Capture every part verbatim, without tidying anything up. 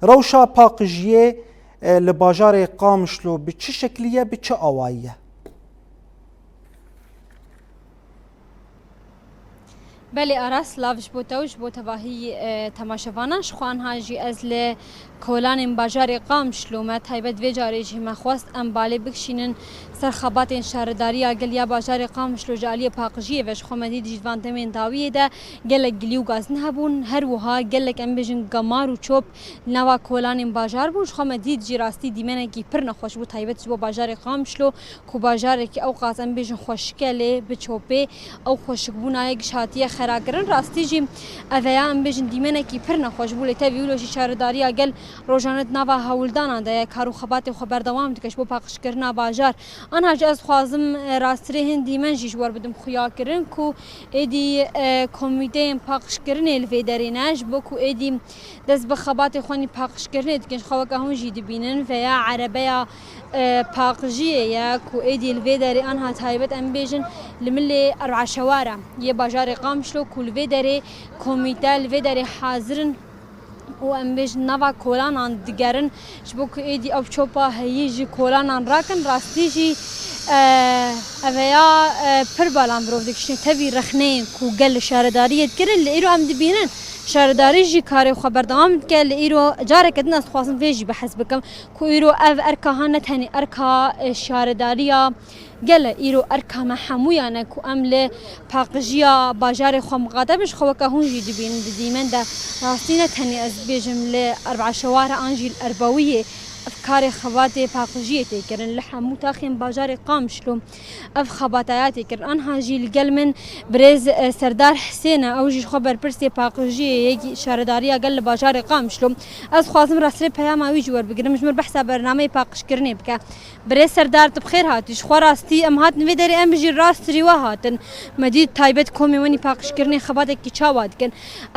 Rewşa paqijiyê, e, li bajarê Qamişlo bi çi şeklî ye, bi çi awayî ye? Belê Aras, lav ji bo te û ji bo tevahî, e, temaşevanan. Ji xwe anha jî ez li kolanên bajarê Qamişlo me, taybet vê carê jî me xwest em balê bikişînin ser xebatên şaredariya gel ya bajarê Qamişlo ji aliyê paqijiyê ve. Ji xwe me dît jî di van demên dawiyê de gelek gilî û gazin hebûn. Her wiha gelek, em bêjin, gemar û çop nava kolanên bajar bûn. Ji xwe me dît jî rastî dîmenekî pir nexweş bû, taybet ji bo bajarê Qamişlo, ku bajarekî ewqas, em bêjin, xweşik e, lê bi çopê ew xweşikbûna ye giş hatiye xerakirin. Rastî jî ev heya, em bêjin, dîmenekî pir nexweş bû, lê tevî wilo jî şaredariya gel rojane di nava hewldanan de ye, kar û xebatê xwe berdewam dike ji bo paqijkirina bajar. Anha jî ez dixwazim, e, rasttirê hin dîmen jî ji we re bidim xuyakirin ku êdî, e, komîteyên paqijkirinê li vê derê ne, ji bo ku êdî dest bi xebatê xwe nî paqijkirinê dikin. Ji xwe weke hûn jî dibînin, veya erebeya, e, paqijiyê ye ku êdî li vê derê anha taybet, em bêjin, li milê Erbaşewara yê bajarê Qamişlo ku li vê derê komîte li vê derê hazir in û, em bêjin, nava kolanan digerin, ji bo ku êdî ew çopa heyî ji kolanan rakin. Rastî jî, e, ev heya, e, pir bala mirov dikişîne. Tevî rexneyên ku gel li şaredariyê dikirin, li îro em dibînin şaredarî jî karê xwe berdewam dike. Li îro careke din ez dixwazim vê jî behs bikim ku îro ev erka ha ne tenê erka, e, şaredariya gel e, îro erka me hemûyan e ku em li paqijiya bajarê xwe miqate bin. Ji xwe weke hûn jî dibînin di dîmen de, rastî ne tenê ez bibêjim li Erbaşewara an jî li Erbawiyê ev karê xebatê paqijiyê tê kirin. Li hemû taxên bajarê Qamişlo ev xebataya tê kirin. Anha jî li gel min birêz, e, Serdar Hisên e, ew jî ji xwe berpirsê paqijiyê yê şaredariya gel li bajarê Qamişlo. Ez dixwazim rasttirê peyama wî ji we re bigirim, ji min re behsa bernameyê paqijkirinê bike. Birêz Serdar, tu bi xêr hatî. Ji xwe rastî em hatin vê derê, em jî rasttirî we hatin. Me dît taybet komê we nî paqijkirinê xebatekî çawa dikin.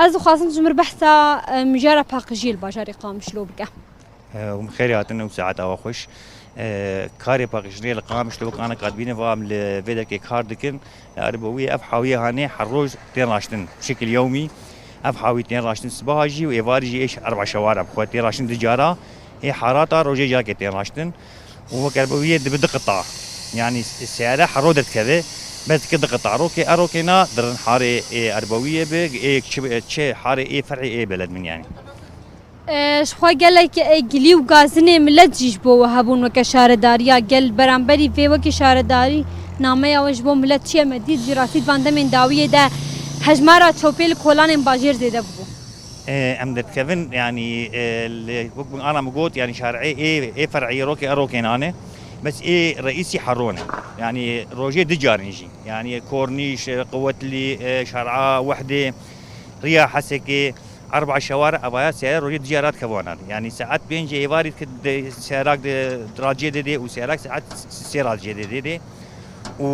Ez dixwazim ji min re behsa, e, mijara paqijiyê li bajarê Qamişlo bike. E, hûn bi xêrê hatin û saeta we xweş. E, karê paqijkirinê li Qamişlo wek ana ka dibînin, va em li vê derkê kar dikin. Erbawiyê ev hawiyê hanê her roj tên raştin. Şekil yewmî ev hawî tên raştin sibaha jî û êvarî jî êş erba şewara bi xwe tên raştin di cara. Ê harata rojê carkê tên raştin. Û wek Erbawiyê dibi di qita. Yanî seyare her ro derdikeve. Bes dike di qita. Rokê, e rokê na dirin harê ê Erbawiyê bi, ê çi, çi harê ê fer'ê ê beled min yanî. E, ji xwe gelek, e, gilî û gazinê milet jî ji bo we hebûn weke şaredariya gel. Beramberî vê wekî şaredarî nameya we ji bo milet çi ye? Me dît jî rastî di van demên dawiyê de hejmara çopê li kolanên bajêr zêde bû. E, em derdikevin, yanî, e, li, wek ana min got, yanî şar'ê ê, ê fer'î rokê e rokê nane. Bes ê reîsî heron e. Yanî rojê du carin jî. Yanî Kornîş, e, Qiwetlî, e, Şar'a, Wehdê, Riya Hesekê, Erba şewar, evaya seyara rojê du cara dikevana. Yanî saet pêncê êvarî dike de, seyarak de radcê de dê û seyarak saet sê radcê de dê dê. Û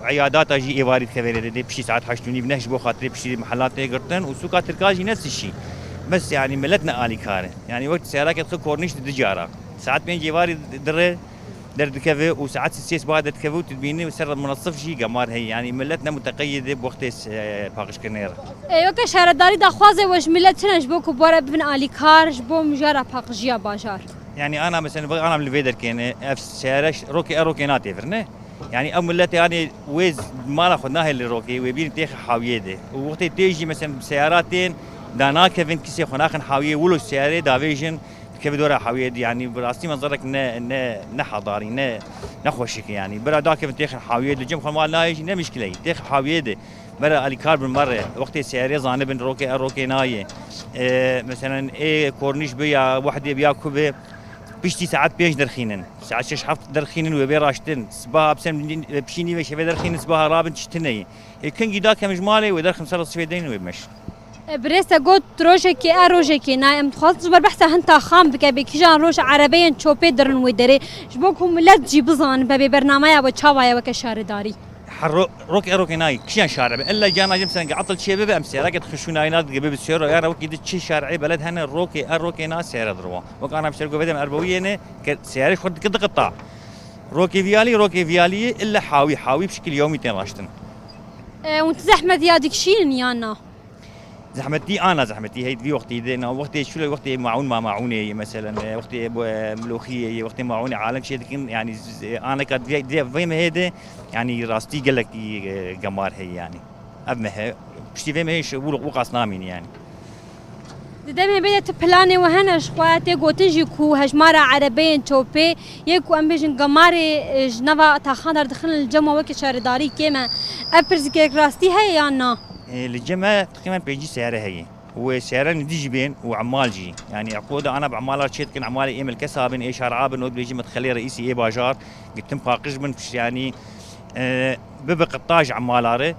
eyadata jî êvarî dikeve de dê, piştî saet heşt û nîv neh ji bo xatirê piştî mehelat tê girtin û sûka Tirka jî ne sişî. Bes yanî milet ne alîkar e. Yanî wek seyarakê dixi Kornîş de du cara. Saet pênc êvarî dire, derdikeve û saet sê sibaha derdikeve û tu dibînî ser minesif jî gemar heye. Yanî milet ne muteqeyîd e bi wextê, e, paqijkirinê re. E, weke şaredarî daxwazê we ji milet çi ne ji bo ku bi we re bibin alîkar ji bo mijara paqijiya bajar? Yanî ana mesela, ana li vê derkê ne, ev seyare rokê e rokê nate vir ne. Yanî ew miletê, yanî wê mala xwe nahêlin rokê, wê bînin têxin hawiyê de. Û wextê tê jî mesela seyara tên danakevin, kisê xwe naxin hawiyê, wilo seyarê davêjin, dikeve dora hawiyê de, yanî bi rastî menzerek ne, ne, ne hedarî, ne, ne xweşik e yanî. Bira dakevin têxin hawiyê de, cem xwe mal nayê jî ne mişkile ye. Têxin hawiyê de. Bira alîkar bin merre. Wextê seyarê zanibin rokê e rokê nayê. E, meselen ê Kornîş bi ya Wehdê bi ya ku bi, piştî saet pênc derxînin. Saet şeş heft derxînin wê bê raştin. Sibaha bi sen pişî nîvê şevê derxînin, sibaha rabin çi tune ye. Ê kengî dakevin ji malê wê derxin ser sifê deynin wê bimeşin. E, birêz te got rojekê e rojekê nayê. Em dixwazin ji ber behsa hin taxan bike, bê kîjan roj erebeyên çopê dirin wê derê. Ji bo ku milet jî bizane, be bê bernameya we çawa ye weke şaredarî? Her ro-, rok e rokê nayê. Kîjan şare be? Ella cana jim senge atil çê bibe, em seyarake dixin şûnayê na dibe bi sero. Yana wekî di çi şarê beled hene, rokê e rokê na seyare dirwa. Wek ana em ser govedem erbawiyê ne, ke seyare xwe dike diqita. Rokê viyalî, rokê viyalî illa hawî, hawî bi şekil yewmî tên raştin. E, hûn ti zehmet ya dikişînin yan na? Zehmetî, ana zehmetî heyt vî wextî de, na wextê şule, wextê maûn ma maûnê ye, meselen, e, wextê bu, e, miloxiyê ye, wextê maûnê alem çê dikin, yani, z-, e, aneka diye, diye vê mehê de, yani, rastî gelekî, e, gemar heye, yani. Ev mehe, piştî vê mehê şi, wilo, wiqas namîn, yani. Di demê bê de tu planê we hene ji xwe, tê gotin jî ku hejmara erebeyên çopê, yê ku em bêjin gemarê, e, ji nava taxan derdixin li cem we wekî şaredarî kêm e. Ev pirsgirêk rastî heye yan na? E, li cem me teqrîben pêncî seyare heye. Û seyarên dî jî bên û emal jî. Yani eqo de ana bi emalar çê dikin, emalê ê milkesa bin, ê şara bin, û dibêjin medxelê reîsî ê bajar, gitin paqij bin, piş-, yani, e, bibe qittaj emalarê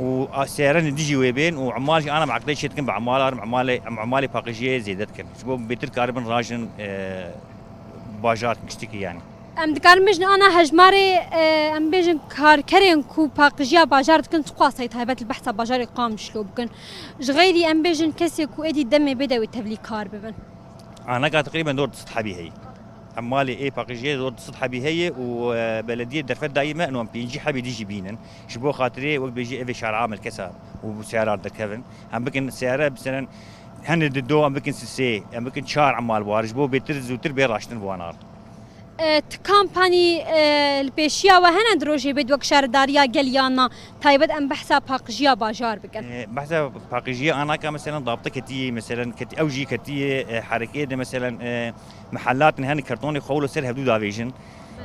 û a-, seyarên dî jî wê bên û emal jî ana bi eqdê çê dikin bi emalar, emalê, em emalê paqijiyê zêde dikin. Ji bo bêtir karibin rajin, e, bajar giştikî yani. Em dikarin bêjin ana hejmarê, e, em bêjin karkerên ku paqijiya bajar dikin çiqas heye taybet li behsa bajarê Qamişlo bikin. Ji xeyrî em bêjin kesê ku êdî demê bê de wê tevlî kar bibin. Anaka teqrîben dor du sed hebî heye. Emalê ê paqijiyê dor du sed hebî heye û, e, belediyê derfet dayî me, eno em pêncî hebî dî jî bînin. Ji bo xatirê wek bêjî evê şara milkesa û bu seyarar derkevin. Em bikin seyare, bisenen hene di do, em bikin sisê, em bikin çar emal war. Ji bo bêtir zûtir bê raştin bi wan ar. E, ti kampanî, e, li pêşiya we hene di rojê bê wek şaredariya gel yan na, taybet em behsa paqijiya bajar bikin? E, behsa paqijiya anaka, meselen, dabte ketiye, meselen, keti-, ew jî ketiye, e, herekê de, meselen, e, mehelatên hene kartonê xwe wilo ser hevdû davêjin.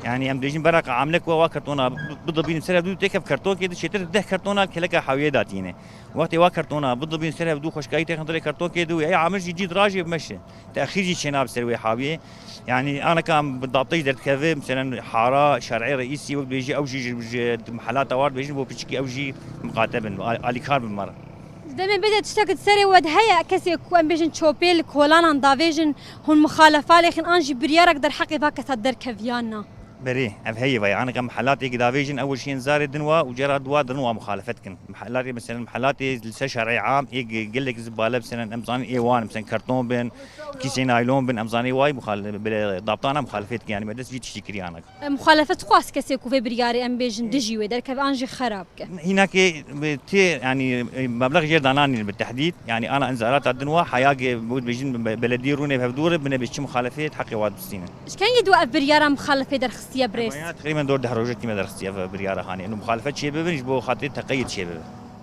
Yani em dibêjin beraqa amlek we wa kartona bi-, bidibînin ser hevdû têkev kartonkê de çêtir deh kartona keleka hawiyê datîne. Wextê wa kartona bidibînin ser hevdû xweşkayî têxin dilê kartonkê de û ey amir jî cî dirajê bimeşe. Texîr jî çênabe ser wê hawiyê. Yani aneka em bi dabtej derdikeve, meselen hara, şer'ê reîsî wek dibêjî ew jî ji, ji mehelata war dibêjin bo piçikî ew jî miqate bin, al-, alîkar bin me re. Demê bê de tiştek di serê we de heye, kesê ku em bêjin çopê li kolanan davêjin, hûn muxalefa lêxin an jî biryarek derheqê va kesa derkeviyan na? Berê, ev heye vay. Aneka mehelatê ki davêjin, ew şiyên zarê din wa û cera dua din wa muxalefet kin. Mehelatê, meselen, mehelatê li ser şerê am, ê ge-, gelek zibale, meselen, em zanin ê wan, meselen, karton bin, kîsê naylon bin, em zanin ê way muxal-, bile dabtana muxalefet kin, yani me dest vî tiştî kiriye aneka. E, muxalefet xwast kesê ku vê biryarê em bêjin dijî wê derkeve an jî xerab ke. Hînakê, e, tê, yani, e, meblex jêr dananîn bi tehdîd. Yani, ana inzarata din wa, haya ge, bu dibêjin be-, belediyê rûnê bi hevdû re, bine bê çi muxalefet, heqê wa dibistînin. Ji kengî dû ev biryara muxalefê derxistiye birêz? Ev ya teqrîben dor deh rojek tîme derxistiye ev biryara hanê. Eno muxalefet çê bibin, ji bo xatirê teqeyîd çê bibe.